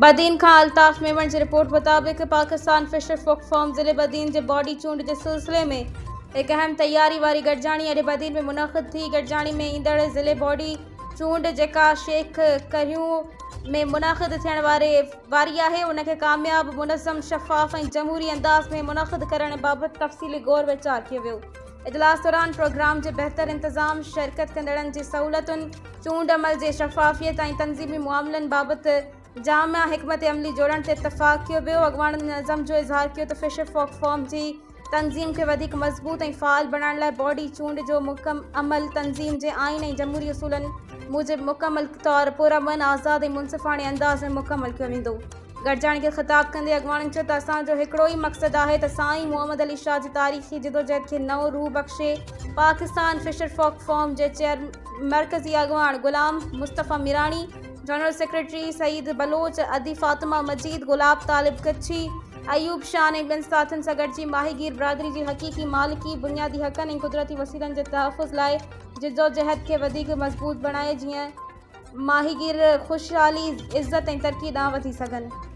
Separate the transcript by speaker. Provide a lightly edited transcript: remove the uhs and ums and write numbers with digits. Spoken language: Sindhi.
Speaker 1: بدين کان الطاف ميمڻ جي رپورٽ مطابق پاڪستان فشر فوڪ فارم ضلعي بدين جي باڊي چونڊ جي سلسلي ۾ هڪ اهم تياري واري گڏجاڻي اڄ بدين ۾ منعقد ٿي. گڏجاڻي ۾ ايندڙ ضلعي باڊي چونڊ جيڪا شيخ ڪرهيون ۾ منعقد ٿيڻ واري واري آهي ان کي ڪامياب، منظم، شفاف ۽ جمهوري انداز ۾ منعقد ڪرڻ بابت تفصيلي غور ويچار ڪيو ويو. اجلاس دوران پروگرام جي بهتر انتظام، شرڪت ڪندڙن جي سهولتن، چونڊ عمل جي شفافيت ۽ تنظيمي معاملن بابت جامع حڪمت عملي جوڙڻ تي اتفاق ڪيو ويو. اڳواڻن ان عزم جو اظهار ڪيو ته فشر فوڪ فارم جي تنظيم کي وڌيڪ مضبوط ۽ فعال بڻائڻ لاء باڊي چونڊ جو عمل تنظيم جي آئين ۽ جمهوري اصولن موجب مڪمل طور پرامن، آزاد ۽ منصفاڻي انداز ۾ مڪمل ڪيو ويندو. گڏجاڻي کي خطاب ڪندي اڳواڻن چيو ته اسان جو هڪڙو ئي مقصد آهي ته سائين محمد علي شاهه جي تاريخي جدوجهد کي نئون روح بخشي پاڪستان فشر فوڪ فورم جي چيئر مرڪزي اڳواڻ غلام مصطفيٰ ميراڻي، جنرل سيڪريٽري سعيد بلوچ، ادي فاطمه مجيد، گلاب طالب ڪڇي، ايوب شان ۽ ٻين ساٿين سان گڏجي ماهيگير برادري جي حقيقي مالڪي، بنيادي حقن ۽ قدرتي وسيلن جي تحفظ لاء جدوجهد کي وڌيڪ مضبوط بڻائي جيئن ماهيگير خوشحالي، عزت ۽ ترقي ڏانهن وڌي سگهن.